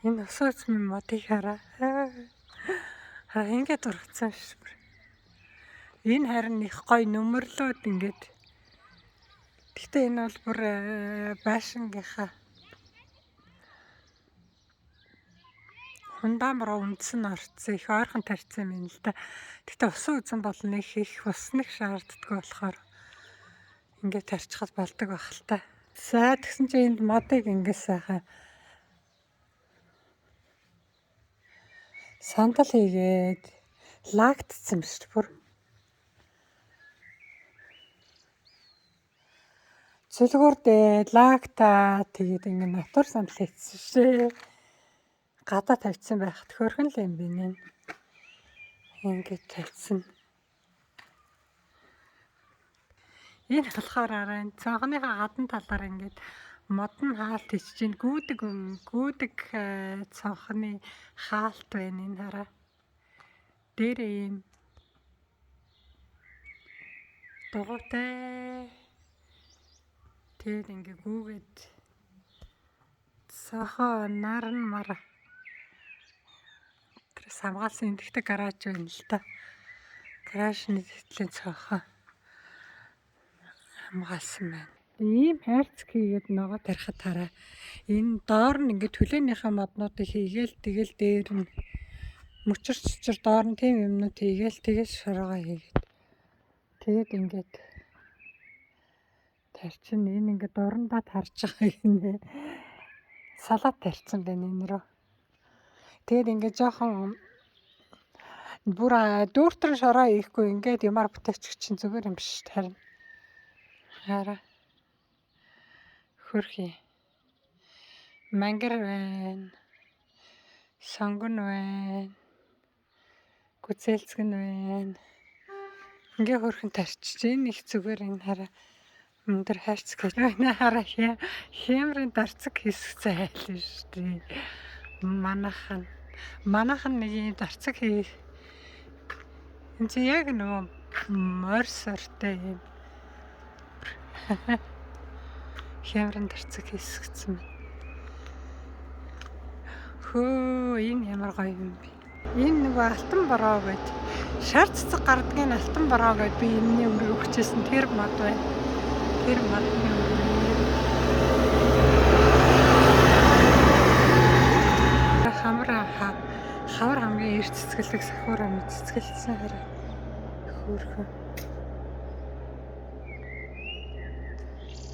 Энэ усан үзмийн модыг хараа. Хараа ингээд ургацсан ш. Энэ харин их гоё нөмөрлөөд ингээд. Гэхдээ энэ бол бүр байшингийнхаа хундаам руу үндсэн орцсон их ойрхон тарьсан юм л да. Гэхдээ усан үзэн бол нэг их ус нэг шаарддаггүй болохоор ингээд тарьчихад болдог байх л та. За тэгсэн чинь энд модыг ингээд сайхан сандал хийгээд лагтцсан биш бүр. Цөлгүүр дээ лагта тэгээд ингээд натур сандал хийсэн шээ. Гадаа тавьчихсан байх төхөрхөн л юм би нэ. Ингээд тавьчихсан. Энэ болохоор арай энэ цонхныхаа гадна талаар ингээд мод нь хаалт хийчих чинь гүйдэг гүйдэг цонхны хаалт байна энэ хараа. Дээрээ ийм дугуйтай. Тэгээд ингээ гүүгээд цонхоо наран мар тэрс хамгаалсан энэ гэхдээ гараж байна л да. Гаражны тэтгэлийн цонхоо хамгаалсан байна. Ийм хайрцаг хийгээд ногоо тарихад хараа. Энэ доор нь ингээд төлөөнийхөө моднуудыг хийгээл тэгэл дээр нь мөчөр чичир доор нь тийм юмнууд хийгээл тэгэл шоргоо хийгээд тэгээд ингээд тарчин энэ ингээд дурандаа тарж байгаа гинэ. Салат тарьсан байна энэ рүү. Тэгээд ингээд жоохон бүр дүүртэн шороо хийхгүй ингээд юмар бүтээчих чинь зүгээр юм биш тарина. Хараа. Хөрхи. Мангар байна. Сонгон байна. Гүзээлцгэн байна. Ингээ хөрхэн тарчиж энэ их зүгээр энэ хараа өндөр хайрцаг гэж байна. Хараа хямрын дарцаг хийсгцэн хайлаа шүү дээ. Манайхан манайхан нэг юм дарцаг хий. Энд чи яг нөгөө морь сортой юм. Хямрын дарцаг хийсгцэн байна. Хөө энэ ямар гоё юм бэ? Энэ нөгөө алтан бороо гээд шар цэцэг гардгийн алтан бороо гээд би энэний өрөө өгчээсэн тэр мод байна. Тэр модны өрөө. Хамар хавар хамгийн эрт цэцгэлдэг сахиур амь цэцгэлсэн хараа. Хөөрхөн.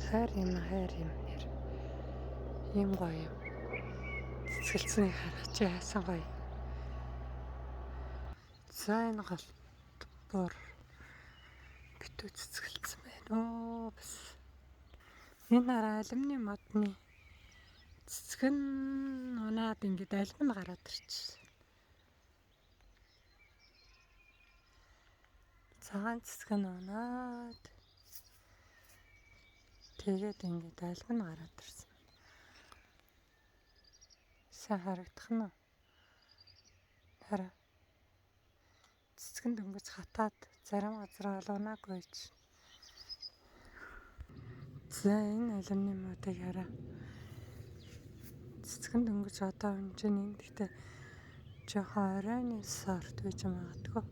Хайр юм хайр юм нэр. Ийм гоё юм. Цэцгэлцсэнийг харах чи яасан гоё. За энэ галт бор битүү цэцгэлцсэн байна. Оо бас. Энэ хараа алимны модны цэцгэн унаад ингээд алим нь гараад ирчихсэн. Цагаан цэцгэн унаад тэгээд ингээд алим нь гараад ирсэн. Сайн харагдах нь. Хараа. Цэцгэн дөнгөж хатаад зарим газар бол унаагүй байж. За энэ алимны модыг хараа. Цэцгэн дөнгөж одоо унж байна. Энэ гэхдээ жоохон оройн сорт байж магадгүй.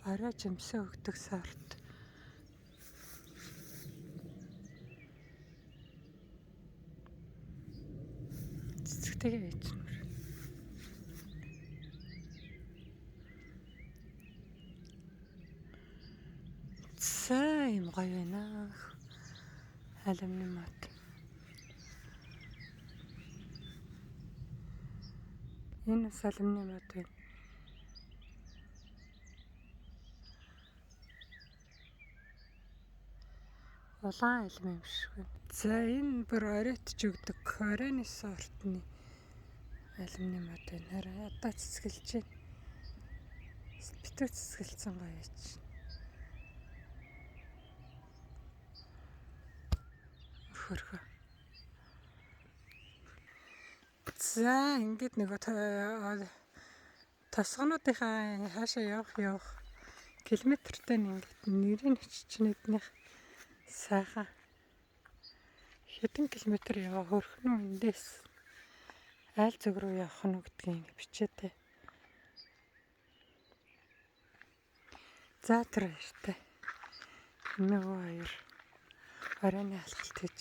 Орой жимсээ өгдөг сорт. Цэцэгтэйгээ байж нүр. За юм гоё байна. Алимны мод. Энэ бас алимны мод байна. Улаан алим юм шиг байна. За энэ бүр оройтж өгдөг оройн сортны алимны мод байна. Хараа одоо цэцгэлж байна. Битүү цэцгэлцэн гоё байж. Хөрхөө. За ингээд нөгөө тосгонуудынхаа хаашаа явах километртэй нь ингээд нэрийг өчч нэгнийх Сайхан. Хэдэн километр яваа хөрхнөө эндээс айл зүг рүү явах нь гэдгийг ингэ бичээтэй. За, тэр баяртай. Нөгөө хоёр оройн алхалт хийж.